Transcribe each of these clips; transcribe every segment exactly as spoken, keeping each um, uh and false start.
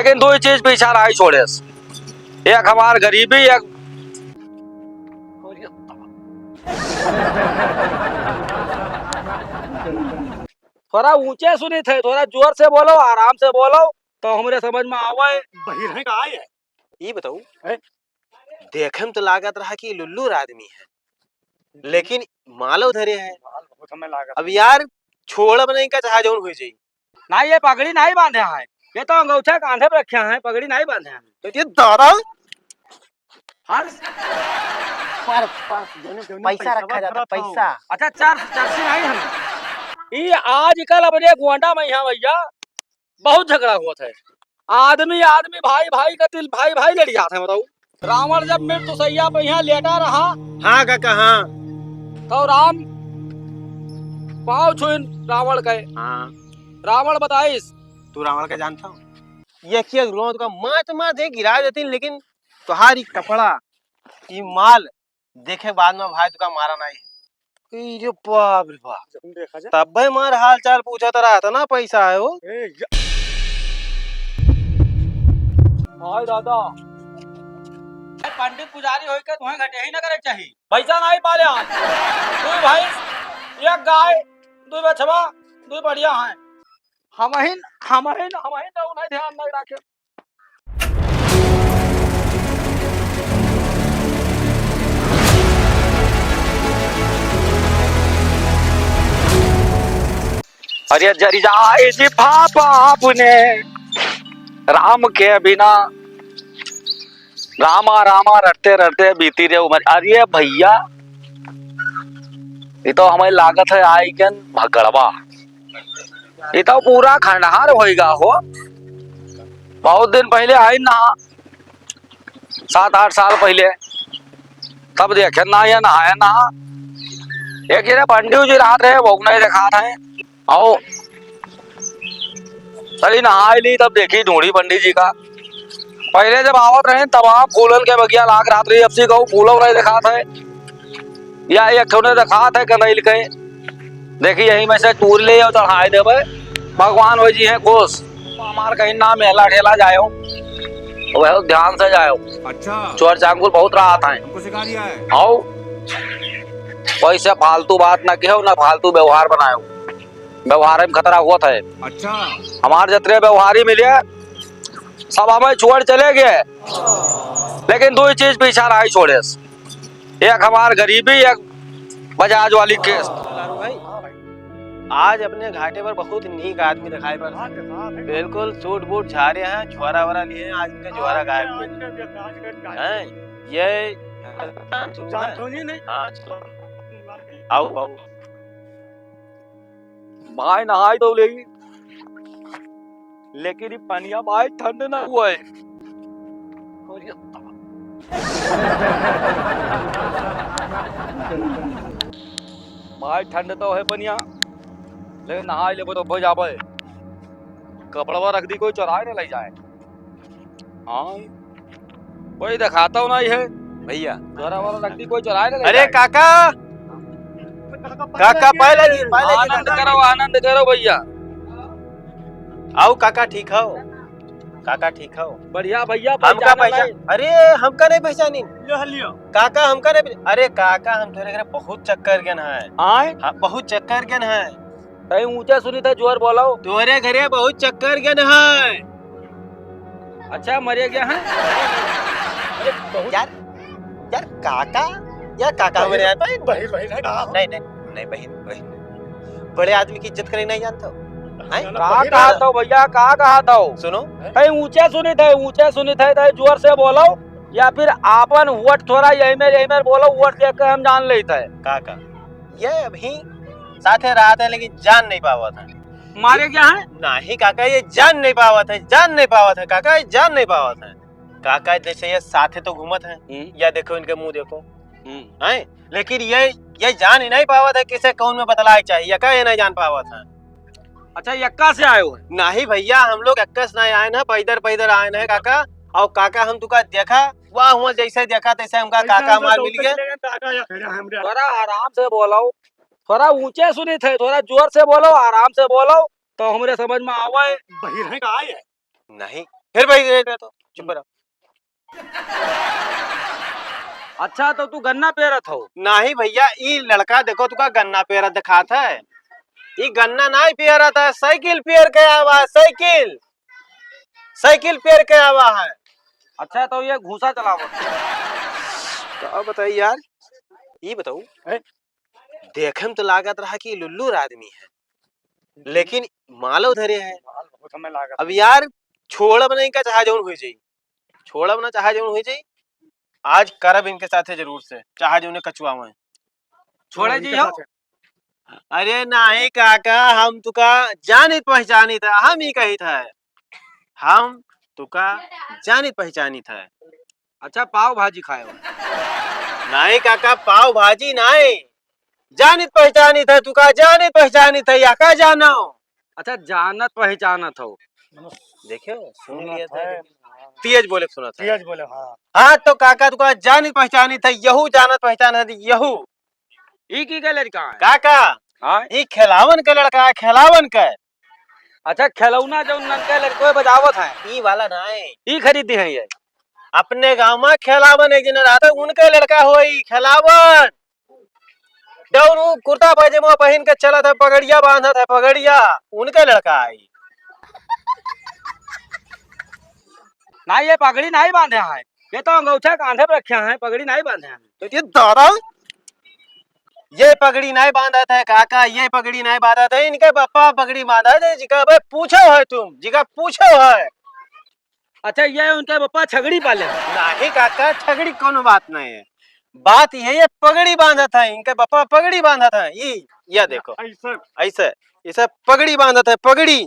लेकिन दुइ चीज पीछा नाहीं छोड़ेस, एक हमार गरीबी, एक थोड़ा ऊंचे सुनित है, थोड़ा जोर से बोलो, आराम से बोलो, तो हमरे समझ में आवे। बहिर है का आए? ई बताऊ, हैं? देखे में तो लागत रहा कि लुल्लुर आदमी है, लेकिन मालव धरे है। माल बहुत हमें लागत अब है। यार, छोड़ब नहीं का, चाहे जौन हो जाई। ना, ये पगड़ी नहीं बांधे हैं, ये तो अंगौछा कांधे पे रखे हैं, पगड़ी नहीं बांधे हैं। तो ये दादा, हर पर, पर, जौने, जौने पैसा पैसा रखा जाता, भरत हो। पैसा। अच्छा, चार, चार सौ नहीं है। ई आजकल अपने गोंडा में यहाँ भैया बहुत झगड़ा होत है। आदमी, आदमी, भाई, भाई का तिल, भाई, भाई लड़ जात है, बताऊ। रावण जब मृत्यु सैया पे यहाँ लेटा रहा, हाँ काका, हाँ। तो राम पाँव छुइन रावण के। हाँ। रावण बताइस। तू रावण के जानता हो? ये किया रोज का मात मात दे गिरा देती, लेकिन तुहारी कपड़ा, ई माल देखे बाद में भाई तुका मारा नहीं। ई रे बाप रे बाप। जब देखा जा। तब्बे मार हाल चाल पूछत रहा था ना, पैसा है वो। ए, या- हाय दादा। ए, पंडित पुजारी होई के तुम्हें घटे ही ना करे चाहिए। पैसा नहीं पाले आज। दुई भैंस, एक गाय, दुई बछवा, दुई बढ़िया हैं। हमहिन, हमहिन, हमहिन तो उन्हें ध्यान नहीं रखे। अरे जरि जाए जी पाप आपने राम के बिना, रामा रामा रटते रटते बीती रे उमर। अरे भैया, ये तो हमें लागत है आई गन भगड़वा। ये तो पूरा खंडहर होइगा हो। बहुत दिन पहिले आइन ना, सात आठ साल पहिले, तब देखे ना ये नहाए ना। एक जने पंडित जी रहत रहे, वो नहीं देखात है। आओ, चली नहाए ली, तब देखी ढूंढी पंडित जी का। पहिले जब आवत रहे, तमाम फूलन के बगिया लाग रहत रही, अब से कहूँ फूलो नहीं देखात है। या एक ठो ने देखात है कनैल के, देखी यही में से तूर ले और चढ़ाए देबे, भगवान हो जी हैं खुश। हमार कहीं ना मेला ठेला जायो, वह ध्यान से जायो। अच्छा। चोर चांगुल बहुत रहत हैं। हमको सिखा रिया है। आओ, वैसे फालतू बात ना कहो, ना फालतू व्यवहार बनायो। व्यवहार में खतरा होत है। अच्छा। हमार जतरे व्यवहारी मिले, सब हमें छोड़ चले गए, लेकिन दुई चीज पीछा नहीं छोड़ेस, एक हमार गरीबी, एक बजाज वाली किस्त। लालू भाई, आज अपने घाटे पर बहुत नीक आदमी दिखाई पड़। हाँ, देखा भाई। बिल्कुल सूट बूट झारे हैं, झोरा वोरा लिए हैं, आज इनके झोरा गायब हो गया। आज के, आज के, आज के हैं, ये जानत हो नहीं? हाँ, आओ, आओ। भाई नहाई तो लेगी, लेकिन ये पनिया भाई ठंड ना हुआ है। भाई ठंड तो है पनिया, लेकिन नहाई लेबो तो हो जाबे। कपड़वा रख दी, कोई चोराए ना ले जाए। हाँ, कोई देखाता हो नहीं है। भैया। चोरा वोरा रख दी, कोई चोराए ना ले अरे जाए। काका, काका, पहले जी, पहले जी, आनंद काका। करो, आनंद करो भैया। आओ काका, ठीक हो? काका, ठीक हो? बढ़िया भैया, हमका पहचाना पहचान, नहीं। अरे, हमका नहीं पहचानी। लो, लियो। काका, हमका नहीं पहचान-, अरे काका, हम तोरे घरे बहुत चक्कर गन है। आए? हाँ, बहुत चक्कर गन है। तई ऊंचा सुनी था, जोर बोलो। तोरे घरे बहुत चक्कर गन है। अच्छा, मरे गया है? अरे, बहुत यार, यार, काका, यार, काका बहिर, हमारे यार। बहिर, बहिर है का? नहीं, नहीं, नहीं, बहिन, बहिन। बड़े आदमी की इज्जत करे नहीं जानता हो? हैं? ना, ना, का बहिर कहा है। था भैया, का कहा था? सुनो। हैं? तई ऊंचे सुनित है, ऊंचे सुनित है, तई जोर से बोलो, या फिर आपन वोट थोड़ा यही में, यही में बोलो, वोट देख के हम जान लेते हैं। काका, ये अभी साथे रहत है, लेकिन जान नहीं पावत है। मारे क्या है? नहीं काका, ये जान नहीं पावत है, जान नहीं पावत है काका, ये जान नहीं पावत है। काका जैसे ये साथे तो घूमत है, हम्म। या देखो इनके मुंह देखो, हम्म। हैं? लेकिन ये, ये जान ही नहीं पावत है किसे कौन में बतलाए चाहिए, का ये नहीं जान पावत है। अच्छा, यक्का से आए हो? नहीं भैया, हम लोग यक्का से नहीं आए ना, पैदल, पैदल आए ना काका। और काका हम तुका देखा, वाह, हुआ जैसे देखा तैसे हमका पैसा काका हमका हमार तो मिल गया। उतर लेगा, काका या खड़ा है हमरे। थोड़ा आराम से बोलो, थोड़ा ऊंचे सुनित है, थोड़ा जोर से बोलो, आराम से बोलो, तो हमरे समझ में आवे। बहिर है का आए? नहीं, फिर भाई, ये तो चुप रहो। अच्छा, तो तू गन्ना पेरत हो? नाही भैया, ई लड़का देखो तुका गन्ना पेरत दिखात है। ई गन्ना नाही पेरत है, साइकिल पेर के आवा है, साइकिल। साइकिल पेर के आवा है। अच्छा, तो ये घूसा चलावत। का बताई यार, ई बताऊ, हैं? देखे में तो लागत रहा कि लुल्लुर आदमी है, लेकिन मालव धरे है। माल बहुत हमें लागत अब है। यार, छोड़ब नहीं का, चाहे जौन हो जाई, छोड़ब ना, चाहे जौन हो जाई, आज करब इनके साथे जरूर से, चाहे जौने कचुआवे। छोड़े जी हो? अरे नाही काका, हम तुका जानित पहचानित है, हम ही कहित है, हम तुका जानित पहचानित है। अच्छा, पाव भाजी खाए हो? नाही काका, पाव भाजी नाही, जानित पहचानित है, तुका जानित पहचानित है, या का जानो? अच्छा, जानत पहचानत हो। देखियो, सुन सुनत लिया है। तेज बोले, सुनत है। तेज बोले, हाँ। हाँ, तो काका, तुका जानित पहचानित है, यहू जानत पहचानित है, यहू। ई की के लड़का है? काका, हाँ? ई खेलावन के लड़का है, खेलावन के। अच्छा, खेलौना जौन ननके लड़कोए बजावत हैं। ई वाला नाही। ई खरीदी है ये। अपने गाँव में खेलावन एक जने रहत है, उनके लड़का होई, खेलावन। जौन उ कुर्ता पैजामा पहिन के चलत है, पगड़िया बांधत है, पगड़िया, उनके लड़का आई। नाही, ये पगड़ी नाही बांधे हैं, ये तो अंगौछा कांधे पे रखे हैं, पगड़ी नाही बांधे हैं। तो ये दादा, ये पगड़ी नाही बांधत है काका, ये पगड़ी नाही बांधत है, इनके पप्पा पगड़ी बांधत है, जिका बे पूछो है तुम, जिका पूछो है। अच्छा, ये उनके पप्पा छगड़ी पाले हैं? नाही काका, छगड़ी कोनो बात नाही है। बात ये, ये पगड़ी बांधत है, इनके पप्पा पगड़ी बांधत है। ई, या देखो। ऐसे? ऐसे, ऐसे पगड़ी बांधत है, पगड़ी।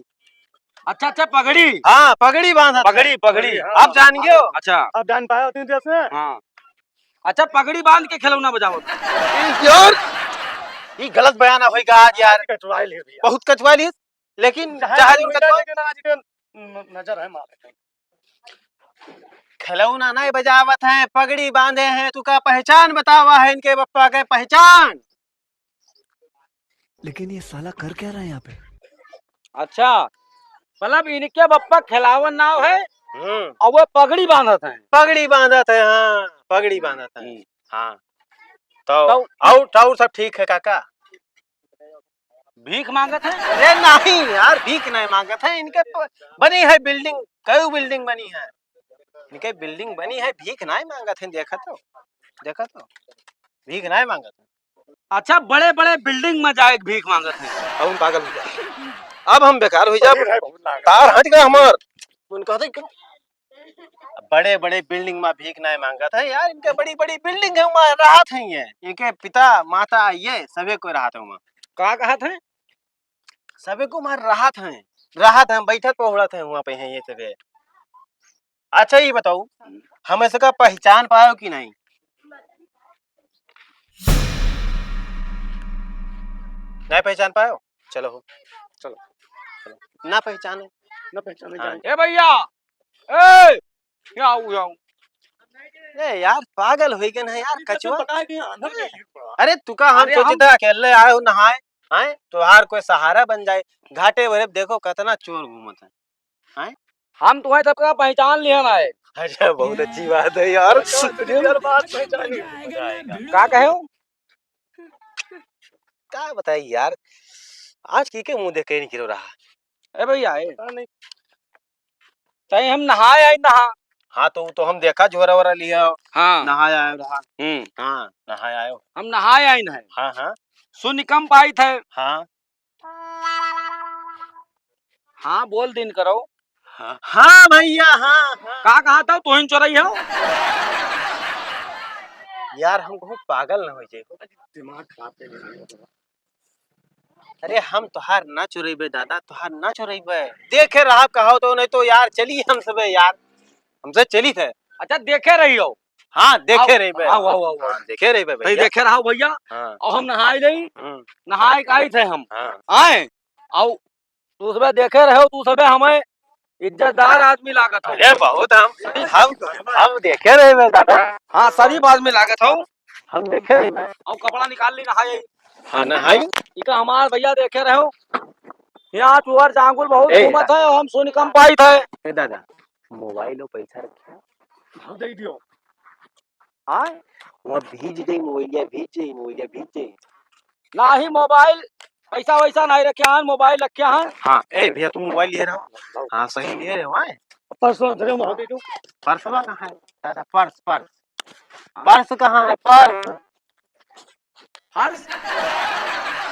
अच्छा, अच्छा, पगड़ी। हाँ, पगड़ी बांधत है। पगड़ी, पगड़ी। हाँ। आप जान गयो? अच्छा। आप जान पाए उतनी देर से? हाँ। अच्छा, पगड़ी बांध के खेलौना बजावत। यार, ई गलत बयाना होई का आज यार? कचवाइल है भैया। बहुत कचवाइल है। लेकिन चाहे जहाज जहाज में उनका कचवा लेकिन आज के न-, नजर है मारे। खिलौना नहीं बजावत है, पगड़ी बांधे हैं, तुका पहचान बतावा है इनके बप्पा के पहचान। लेकिन ये साला कर क्या रहा है यहाँ पे? अच्छा, मतलब इनके बप्पा खिलावन नाव है हम्म। और वो पगड़ी बांधत है। पगड़ी बांधत है, हाँ, पगड़ी बांधत है। हम्म। हाँ। तो तो और, और सब ठीक है काका? भीख मांगत है? अरे नहीं यार, भीख नहीं मांगत है। इनके प-, बनी है building, कई building बनी है। इनके building बनी है, भीख नहीं मांगत है। देखा तो, देखा तो, भीख नहीं मांगत है। अच्छा, बड़े बड़े building में जाए के भीख मांगत है। अब हम पागल हो जाए, अब हम बेकार हो जाए। तार हट गया हमार। उन कहते क्यों? बड़े बड़े building में भीख नहीं मांगत है यार, इनके बड़ी बड़ी building है, वहाँ रहत है ये, इनके पिता माता ये सभी कोई रहत है वहाँ। का कहत है? सभी को वहाँ रहत है, रहत है, बैठत पहुड़त है वहाँ पे है ये सभी। अच्छा ये बताओ, हम इसका पहचान पायो कि नहीं? नहीं पहचान पायो? चलो हो, चलो, चलो। ना पहचाने। ना पहचाने हाँ। जाए। ए भैया, ए, यहाँ आओ, यहाँ आओ। ए यार, पागल हो गए ना यार, ये तो कचवा। पता है कि अंदर में भीड़ पड़ा। अरे, तू का हम अरे, सोचे हम थे अकेले आए हो नहाए, हैं? तोहार कोई सहारा बन जाए। घाटे भरे देखो, कितना चोर घूमत है, हैं? हम तुम्हें सबका पहचान लिया ना है। अच्छा, बहुत अच्छी बात है यार। पहचान लिया, बात पहचानी। मजा आएगा। का कहे हो? का बताई यार, आज की के मुंह देख के निकलो रहा। ए भैया, ए। पता नहीं। तई हम नहाए आई नहा। हाँ, तो, तो हम देखा झोरा वोरा लिया। हाँ। नहाए आयो रहा। हम्म। हाँ, नहाए आयो। हम नहाए आई न है। हाँ, हाँ। सुन कम पाई थे। हाँ। हाँ, बोल दिन करो। हाँ, हाँ भैया, हाँ, हाँ। का कहा था, तू ही चोरई हो? यार, हम बहुत पागल न हो जाए। दिमाग खराब कर दिया। अरे, हम तोहार ना चोरइबे दादा, तोहार ना चोरइबे। देखे रहब कहो तो, नहीं तो यार, चली हम सबे यार, हमसे चली थे। अच्छा, देखे रही हो? हाँ, देखे आओ, रहिबे। आओ, आओ, आओ, आओ। हाँ, देखे रहिबे तई भैया। देखे रहो भैया। हाँ। और हम नहाए जाई, हम्म। नहाए के आई थे हम। हाँ। आए, आओ, तू सबे देखे रहे हो, तू सबे हमें इज्जतदार आदमी लागत हो। अरे बहुत हम, हम, हम देखे रहे बे दादा। हाँ, शरीफ आदमी लागत हो। हम देखे रहे बे। और कपड़ा निकाल ली, नहाए। हाँ, नहाई। इका हमार भैया देखे रहे हो। यहाँ चुअर जांगुल बहुत ए, घूमत है, हम सुन कम पाई थे। ए दादा, मोबाइल और पैसा रखे हैं। हाँ, दे दियो। आय, वहाँ भीज जाई मोबाइलिया, भीज जाई मोबाइलिया, भीज जाई। नाही मोबाइल, पैसा वैसा नाही रखे हैं, मोबाइल रखे हैं। हाँ, ए भैया, तुम मोबाइल लिए रहो। हाँ, सही लिए रहो, आय। पर्स वहाँ धरे, वहाँ दे दो। पर्स वाला कहाँ है? दादा, पर्स, पर्स। पर्स कहाँ है? पर्स। पर्स?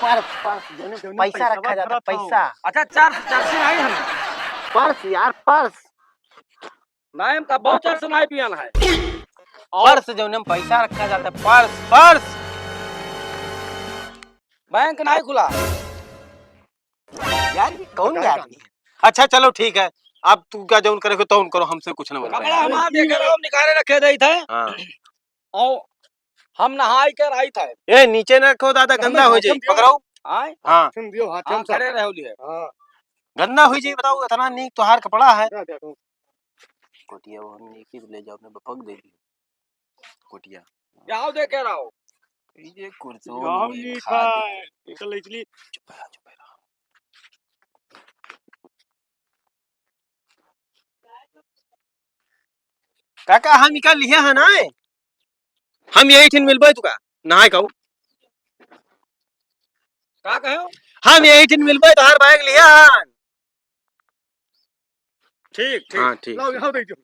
पर्स, पर्स, जौने पैसा रखा जाता, पैसा। अच्छा, चर्स, चर्स नाही है। पर्स यार, पर्स। नाही, हमका बहुत चर्स नाही पियन है। पर्स, जौने में पैसा रखा जाता, पर्स, पर्स। बैंक नाही खुला। यार, ये कौन आदमी है? अच्छा, चलो, ठीक है, अब तू का जौन करे को तौन करो, हमसे कुछ ना मतलब। कपड़ा हमार देखे रहो, निकाले रखे देइत है। हाँ। और हम नहाई के रही थे। ए, नीचे ना रखो दादा, गंदा हो जाई। पकड़ो। आय? हाँ। तुम दियो, हाँ, हाँ, खड़े रहो लिए। हाँ। गंदा हो जाई, बताओ, इतना नीक तोहार कपड़ा है। कोटिया वो हम नीक ही ले जाओ, अपने बपक दे दियो। कोटिया। जाओ देखे रहो। ये कुर्सो यहाँ में नीक खा है, दे। इनका ले चली। चुप रहो, चुप रहो। काका, हम इका लिहे हैं ना, हम यही ठिन मिलबे तुका, ना कहू। का कहो? हम यही ठिन मिलबे, तोहार बैग लिहे हैं। ठीक, ठीक। हाँ, ठीक, लाओ, ठीक। यहाँ दे दो।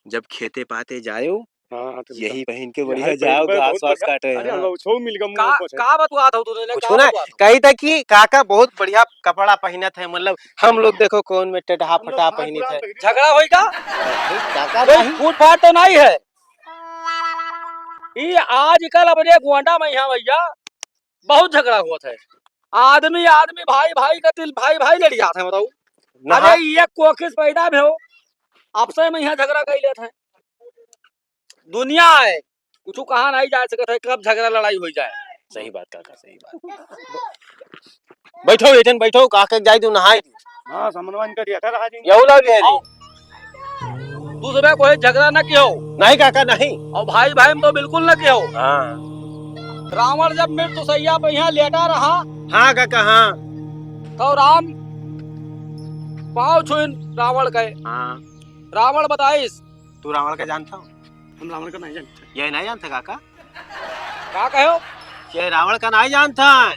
जब खेते पाते जायो, हाँ, हाँ, तो यही पहन के यही बढ़िया पहन जाओ, के घास बहुत वास बढ़िया। काटे, अरे, हाँ। हम लोग छो मिल गए, मुंह का, पोछे। का बतुआत हो तूने, कुछ का ना, बतुआत हो? कही था कि काका बहुत बढ़िया कपड़ा पहनत है, मतलब, हम लोग देखो कौन में टेढ़ा हम लोग फटा हाथ पहनत बुला है। झगड़ा होई का? काका कोई नहीं। फूट फाट तो नहीं है। ई आजकल अपने गोंडा में यहाँ भैया बहुत झगड़ा होत है। आदमी, आदमी, भाई, भाई का तिल, भाई, भाई लड़ जात है, बताओ। नहा- अरे, ये कोखिस पैदा भी हो, आपसे में यहाँ झगड़ा कर लेत है। दुनिया है, कुछ कहा नहीं जा सकत है, कब झगड़ा लड़ाई हो जाए। सही बात काका, सही बात। बैठो, एठन बैठो, काका जाई तू नहाई। हाँ, समनवा इनका दिया था, रहा जी। यहू लाग है रे। दूसरे कोई झगड़ा न कियो। नहीं काका, नहीं। और भाई भाई में तो बिल्कुल न कियो। हाँ। रावण जब मृत्यु सैया पे यहाँ लेटा रहा, हाँ काका, हाँ। तो राम पाँव छुइन रावण के। हाँ। रावण बताइस। तू रावण का जानता हो? हम रावण का नहीं जानते। ये नहीं जानते काका? का कहो? ये रावण का नहीं जानता है।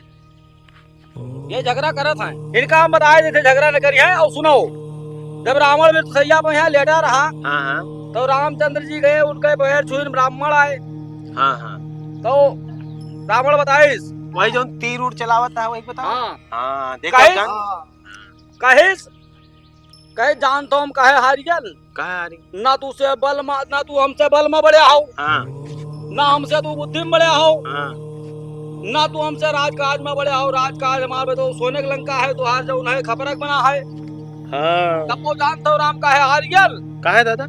ये झगड़ा करत हैं। इनका हम बताए देते, झगड़ा न करिए। और सुनो, जब रावण मृत्यु सैया पे यहाँ लेटा रहा, हाँ, हाँ। तो रामचंद्र जी गए, उनके पैर छुइन ब्राह्मण आए। हाँ, हाँ। तो रावण बताइस। वही जो तीर उर चलावत है, वही बताओ। हाँ। हाँ, देखो कहिस, कहिस, कहे जान तो हम कहे हारियन। कहे हारी? ना तू से बल मा, ना तू हमसे बल में बड़े हो। हाँ। ना हमसे तू बुद्धि में बड़े हो। हाँ। ना तू हमसे राजकाज में बड़े हो। राजकाज हमारे तो सोने के लंका है, तुहार जो उन्हें खपरक बना है। हाँ। तब वो जान तो राम कहे हारियन। काहे दादा?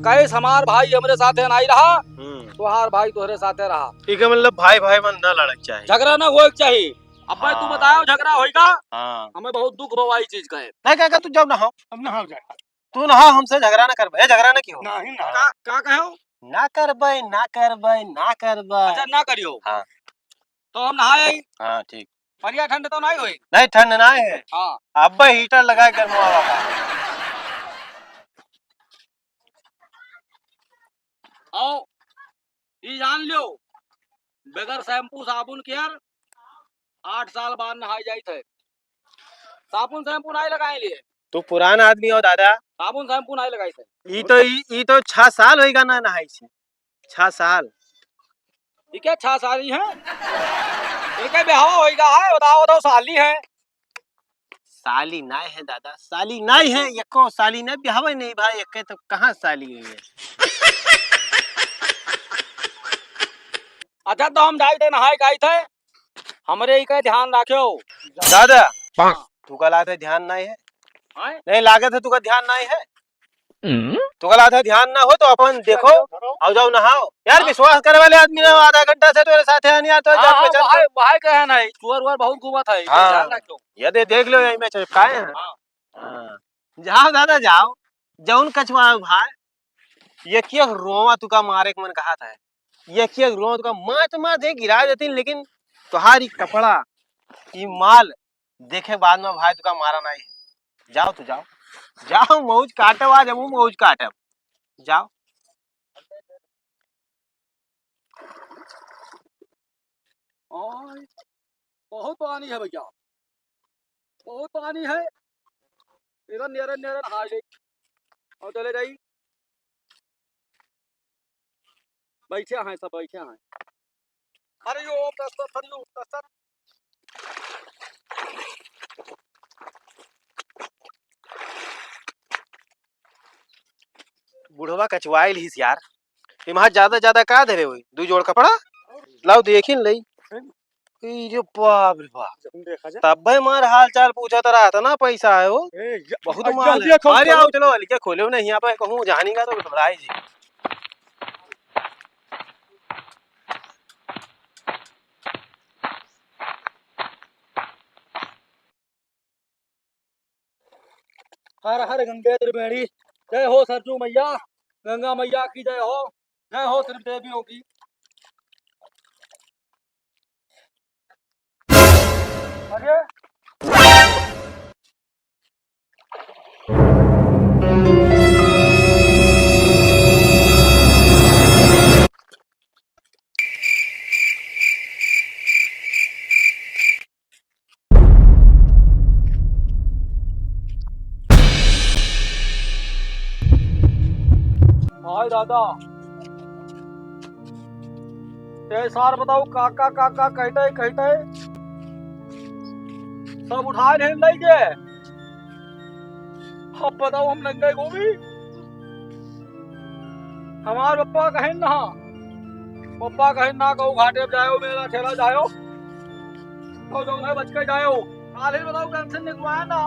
कहे हमार भाई हमरे साथे नहीं रहा, हम्म। तुहार भाई तोहरे साथे रहा। इके मतलब भाई भाई में ना लड़क चाही। झगड़ा ना होए के चाही। अब भाई तू हाँ। बताओ झगड़ा होई का? हाँ। हमें बहुत दुख बा ई चीज का है। नहीं काका, तू जाओ नहाओ। अब नहाओ जाए। तू नहाओ, हमसे झगड़ा ना करबे, झगड़ा ना कियो। नहीं, नहीं। का, का कहो? ना करबे, ना करबे, ना करबे। अच्छा, ना करियो। हाँ। तो हम नहाए आई। हाँ, ठीक। बढ़िया ठंड तो नहीं होई? नहीं, ठंड ना है। हाँ। अब हीटर लगाए गर्म वाला का। आओ, ई जान लो, बगैर शैम्पू साबुन के यार आठ साल बाद नहाए जाइत है। साबुन शैम्पू नहीं लगाए लिए। तू पुरान आदमी हो दादा। साबुन शैम्पू नहीं लगाइत है। ई तो, ई, ई तो छह साल होइगा ना नहाई छी। छह साल। ई क्या छह साल ही है? इनके बिहाव होइगा है, बताओ, बताओ, साली है। साली नाय है दादा, साली नाय है, एको साली नाय, बिहावे नहीं भाई, एके तो कहाँ साली हुई है? अच्छा, तो हम जाइत है, नहाए के आइत है, हमरे इके ध्यान राख्यो। दादा, हाँ। तू का लागत है ध्यान नाय है? हैं? नहीं, लागत है तू का ध्यान नाय है। हम्म? तोका लागत है ध्यान ना हो तो अपन देखो, आओ जाओ नहाओ। यार, हाँ। विश्वास करे वाले आदमी ना, आधा घंटा से तोरे साथे आनी यार, तो हाँ, जान हाँ, पहचान भाई, के। भाई कहे नहीं, चुअर उअर बहुत घूमत है, हाँ। ध्यान रखो। ये दे, देख लो, यही में चल, काहे हैं? हाँ। हाँ। जाओ दादा, जाओ, जौन कछुआ है भाई, एक एक रोवा तुका मारे के मन कहा था, एक एक रोवा तुका मार तो मार दे, गिरा देती, लेकिन तुहारी कपड़ा, ई माल, देखे बाद में भाई तुका मारा नहीं है। जाओ तू जाओ। जाओ मौज काटब, आज हमहू मौज काटब। जाओ। ओए, बहुत पानी है भैया, बहुत पानी है। इधर नियरन नियरन हार गई और चले जाई। बैठे हैं सब, बैठे हैं। हरि ओम तत्सत, हरि ओम तत्सत। बुढ़वा कचवाइल हिस यार। इम्हा ज्यादा ज्यादा का धरे होई? दू जोड़ कपड़ा? लाओ देखिन लई। ई जो बाप रे बाप। जब देखा जाए। तब्बे मार हाल चाल पूछत रहा था ना, पैसा है वो। ए, या-, बहुत या-, माल या-, है। या-, अरे या-, आओ चलो, हल्के खोले नहीं यहाँ पे कहूँ जानी का तो घबराए जी। हर हर गंगे त्रिवेणी, जय हो सरजू मैया, गंगा मैया की जय हो, जय हो त्रिदेवियों की। अरे हाय दादा, ते सार बताओ, काका काका कहते कहते सब उठाए लेन लई के। अब बताओ, हम नंगे घूमी? हमार पप्पा कहेन ना, पप्पा कहेन ना, कहू घाटे पे जायो, मेला ठेला जायो, तो जो है बच के जायो। काले बताओ, टेंशन निकलवाए ना,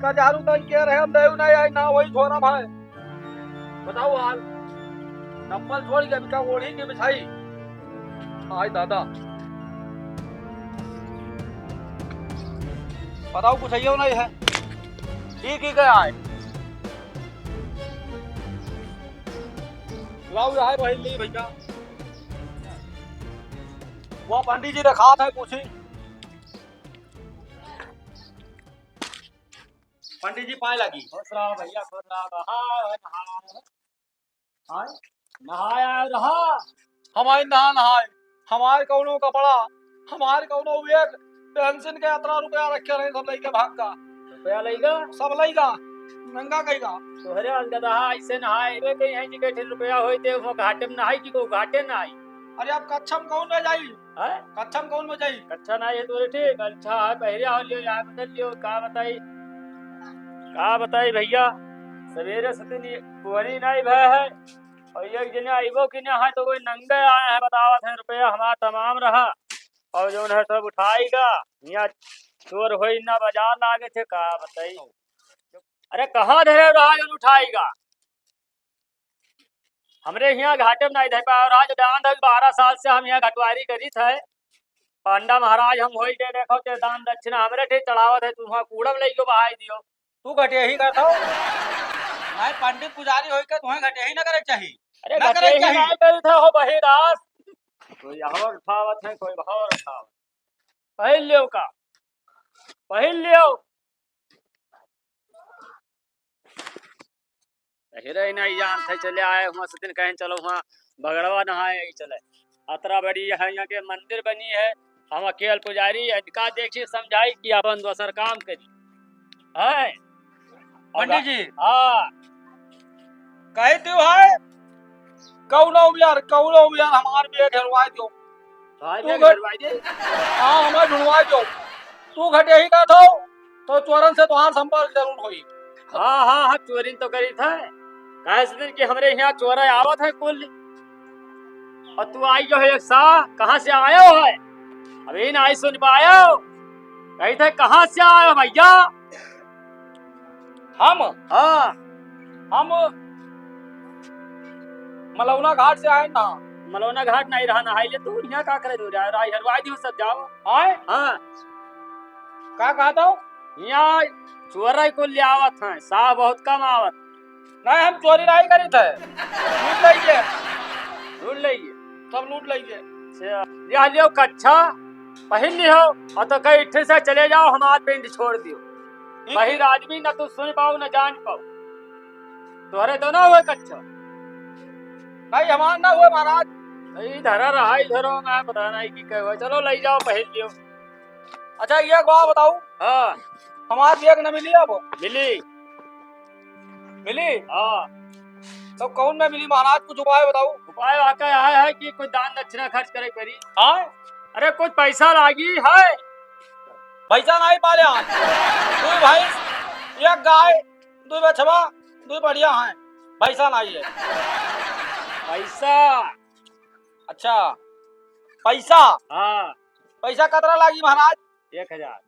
कजारू तन के रहे, हम देव नहीं आई ना, वही झोरा भाई। बताओ हाल, चप्पल छोड़ के बिका ओढ़ी के बिछाई। आय दादा, बताओ, कुछ अइयो नहीं है। ठीक ही गया है। लाओ, यहाँ है वही ली भैया। वो पंडित जी रखा था कुछ ही। पंडित जी पाए लागी। खुश रहा भैया, खुश रहा। नहाए, नहाए। आय? नहाए आए रहा। हमारे ना नहाए, हमारे कौनो कपड़ा, हमारे कौनो बैग, पेंशन के अतरा रुपया रखे रहे, सब लइके भाग गा। रुपया लइगा? सब लइगा, नंगा कइगा। तोहरे आज गदहा ऐसे नहाए, वे कहीं है कि बैठे रुपया होई ते वो घाटे में नहाई कि को घाटे नहाई। अरे अब कच्छा में कौन रह जाई? हैं? कच्छा में कौन बजाई? कच्छा ना, ये तो ठीक, अच्छा है, बहरिया हो लियो, यार बदल लियो, का बताई, का बताई भैया, सवेरे से दिन ये कोहरी नहीं भय है, और एक जने आइबो कि ना है, तो कोई नंगे आए हैं, बतावत है, रुपया हमारा तमाम रहा, और जो है सब उठाएगा, यहाँ चोर होई ना, बाजार लागे थे, का बताई, अरे कहाँ धरे रहा जो उठाएगा? हमरे हियाँ घाटे में नहीं धर पाओ, राज दान दस बारह साल से हम हियाँ घटवारी करित है। पांडा महाराज हम होई के देखो ते दान दक्षिणा हमरे ठे चढ़ावत है, तू वहाँ कूड़म लइके बहाई दियो। तू घटिया ही करत हो। नहीं, पंडित पुजारी होई के तुम्हें घटिया ही ना करे के चाही। अरे ना करे के घटिया ही चाही। नहीं करत हो बहिदास। कोई और उठावत है, कोई और उठावत। पहिल लियो का? पहिल लियो। अहिरे नहीं जानत है, चले आए हुआ से दिन कहें चलो हुआ बगड़वा नहाए आई चले। अतरा बड़ी है यहाँ के मंदिर बनी है, हम अकेल पुजारी है, इनका देखी समझाई कि अपन दोसर काम करी। है? पंडित जी। हाँ। कहे तू है, कौनो यार, कौनो यार हमार बैग हेरवाए दो। भाई तू बैग घट-, हेरवाए दे। हाँ, हमार ढूंढवाए दो। तू घटिया ही का थो, तो चोरन से तोहार संपर्क जरूर होई। हाँ, हाँ, हाँ, चोरी तो करी था। काहे से दिन कि हमरे यहाँ चोर आवत है कुल। और तू आई जो है एक सा, कहाँ से आयो है? अभी ना आई सुन पायो। कही थे, "कहाँ से आयो भैया?" हम? हाँ। हम मलौना घाट से आए ना। मलौना घाट नहीं रहा, नहाई ले तू, यहाँ का करे दो, राय हरवाई दियो सब, जाओ। आए? हाँ। का कहत हो? यहाँ चोरई को ले आवत हैं, साहब बहुत कम आवत। नहीं, हम चोरी नहीं करी थे। लूट लइए। लूट लइए। सब लूट लइए। अच्छा, लिया लियो कच्छा, पहिन लियो, और तो कहीं इठे से चले जाओ, हमार पिंड छोड़ दियो। बहिर आदमी न तू सुन पाओ न जान पाओ। तोहरे तो ना हुए कच्चा। नहीं, हमार ना हुए महाराज। नहीं, धरा रहा इधर हो, मैं पता नहीं कि कहे हुए। चलो, ले जाओ, पहन लियो। अच्छा, ये एक बात बताओ। हाँ। हमार bag न मिली अब? मिली। मिली? हाँ। तो कौन में मिली महाराज, कुछ उपाय बताओ। उपाय वाका यह है कि कुछ दान दक्षिणा खर्च करे पड़ी। हाँ? अरे, कुछ पैसा लागी है। पैसा नहीं पाले आज। दुई भैंस, एक गाय, दुई बछवा, दुई बढ़िया हैं। पैसा नहीं है। पैसा? अच्छा, पैसा? हाँ। पैसा कतरा लागी महाराज? एक हजार।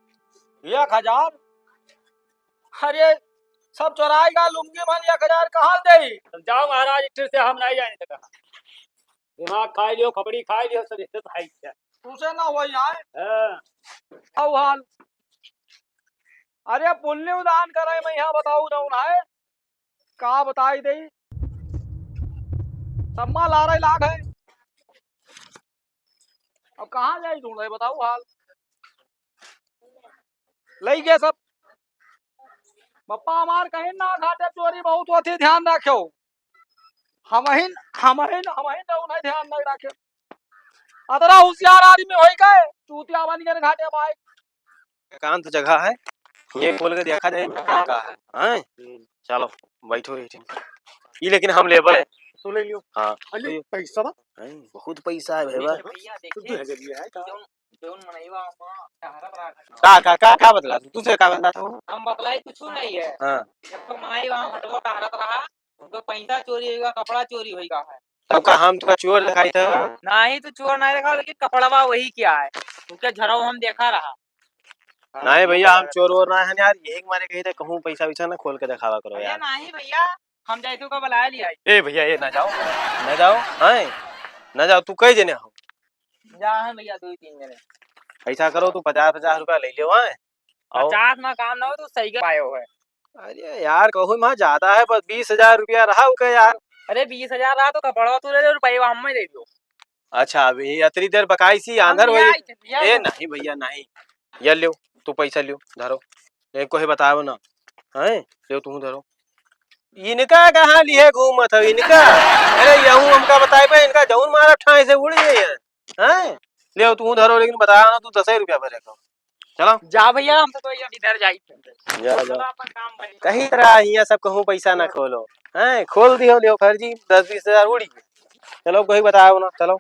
एक हजार? अरे, सब चोराई गा लुंगी मन, एक हजार कहाँ देई? तब जाओ महाराज, इस से हम नहीं जाने तक। दिमाग खाई लियो, खपड़ी खाई लियो, सब इज्जत खाई लिया। तुसे ना हुआ यहाँ है? हाँ। आओ हाल। अरे पुण्य उदान करे, मैं यहाँ बताऊ रहूँ ना है। का बताई देई? सम्मा लारे लाग है। अब कहाँ जाई ढूंढे, बताऊ हाल। लई गए सब। बप्पा हमार कहीं ना घाटे चोरी बहुत होती, ध्यान रखो। हमहिन, हमहिन, हमहिन जौन है ध्यान नहीं रखे। अतरा होशियार आदमी होई गए, चूतिया बन गए घाटे भाई। एकांत जगह है, ये खोल के देखा जाए का का है। हैं? चलो, बैठो यही। ई लेकिन हम लेबे। तू ले लियो। हाँ। अरे, तो ये पैसा बा? हैं, बहुत पैसा है भैया। भैया, तो देखिए, दू हजार लिया है का? जौन, जौन मनई बा, वहाँ टहरत रहा। का, का, का, का बतला तू? तुझे का बतला था वो? हम बतलाई कुछ नहीं है। हाँ। जब तो मनई वहाँ हटवा टहरत रहा, उनका पैसा चोरी होइगा, कपड़ा चोरी होइगा है। तब का हम तुका चोर दिखाई था? नहीं, तू चोर नहीं दिखाओ, लेकिन कपड़वा वही क्या है, उनके झरव हम देखा रहा। नहीं भैया, हम चोर वोर ना है यार, यही मारे कही थे, कहूँ पैसा वैसा ना खोल के दिखावा करो भैया, यार। नहीं भैया, हम जाए तो का बुलाया लिया है। ए भैया, ए ना जाओ, ना जाओ, हैं? ना जाओ, तू कई जने हो? जा है भैया, दो ही तीन जने। ऐसा करो, तू पचास पचास रुपया ले लियो, हैं? आओ। पचास में काम ना हो, तू सही के पायो है। अरे यार, कहूँ में ज्यादा है, बस बीस हजार रुपया रहा उके यार। अरे बीस हजार रहा तो कपड़वा तू ले ले, रुपया हम में दे दो। अच्छा, अभी अतरी देर बकाई सी, हम आंधर ले होई। आई थे भैया, ए, वो नहीं भैया, नहीं। या लियो, तू पैसा लियो, धरो। एक कोई बताओ ना। हैं? लियो, तू धरो। इनका कहाँ लिए घूमत हो, इनका? अरे, यहू हमका बताइबे, इनका जौन मारा ठाई से उड़ जाइए। हैं? लियो, तू धरो, लेकिन बताओ ना, तू दस ही रुपया भरे को। चलो। जा भैया, हम तो, तो ये इधर जाई थे। जा, जा। अपन काम बनी। कहीं तरह हियाँ सब कहूँ पैसा ना खोलो। हैं? खोल दियो, लियो फर्जी, दस बीस हजार उड़ी गए। चलो, कोई बताओ ना, चलो।